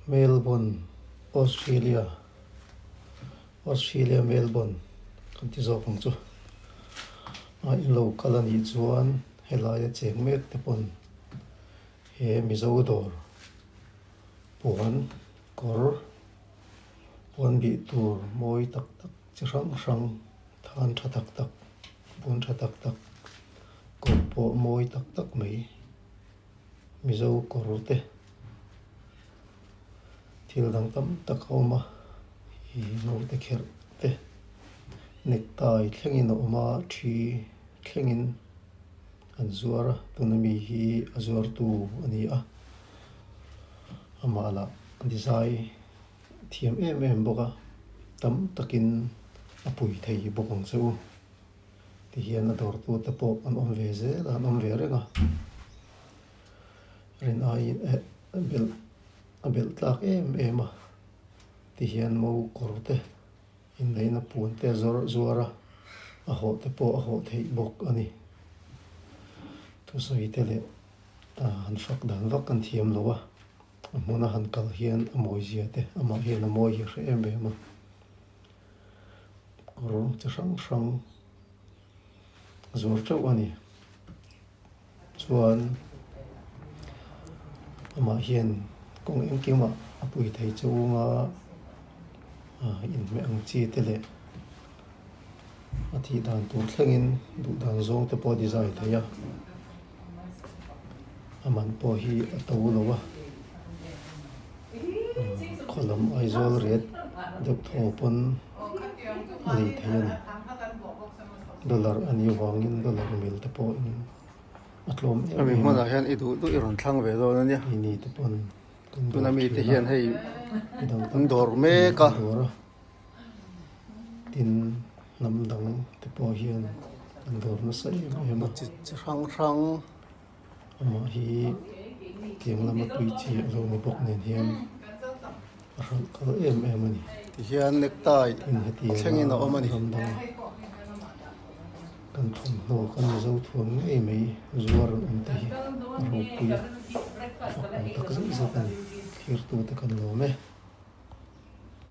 Melbourne Australia Australia Melbourne kan ti zawk ang chu a in lo kal a nih chuan helaia cheng mek te pawn he Mizo dawr puan kawr puan bih tur mawi tak tak chi hrang hrang than tha tak tak puan tha tak tak kawr pawh mawi tak tak mai. Mizo kawr te thil dang tam tak a awm a ih naute kherh te necktie thlengin a awm a thi thlengin an zuar a tuna mi hi a zuartu a ni a amah lah design thiam em em bawk a tam takin a pui thei bawk ang che u. Tihian a dawrtu te pawh an awm ve zel a, an awm ve reng a. Rin aiin eh a belh a belh tlak em em a. Tihian mo kawr te inneihna puan te a zawr zuar a, a hawh te pawh a hawh theih bawk a ni. Thusawi te leh han fak dan vak an thiam lo a, a hmuna han kal hian a mawizia te amah hian a mawi hi a hre em em a. Kawr chi hrang hrang zuar teuh a ni. Chuan amah hian kawng engkimah a pui thei chunga ah inhmeh ang chi te leh a tih dan tur thlengin duh dan zawng te pawh a design thei a a man pawh hi a to lo a. Khaw lam Aizawl ret deuh thaw pawn a lei thei a ni. Dollar a nih avangin dollar mil te pawhin a tlawm em Hemi em a. hmunah hian i duh duh i rawn thlang ve dawn a nia. Keini te pawn kan Tuna dawr mite thin a. hian hei Midang an tam dawr tak mek a. an dawr a. Tin hnam dang te pawh hian an dawr nasa em em a. Chi chi hrang hrang. Amah hi tiang lama tui chi a lo ni bawk nen hian a hralh kal em em a ni. Tihian necktie Tin hetianga thlengin a awm a ni. ram danga kan thawmhnaw kan Mizo thuam ngei mai zuar an awm te hi a ropui a, a fak awm tak zet zet a ni. Thlirtute kan lawm e.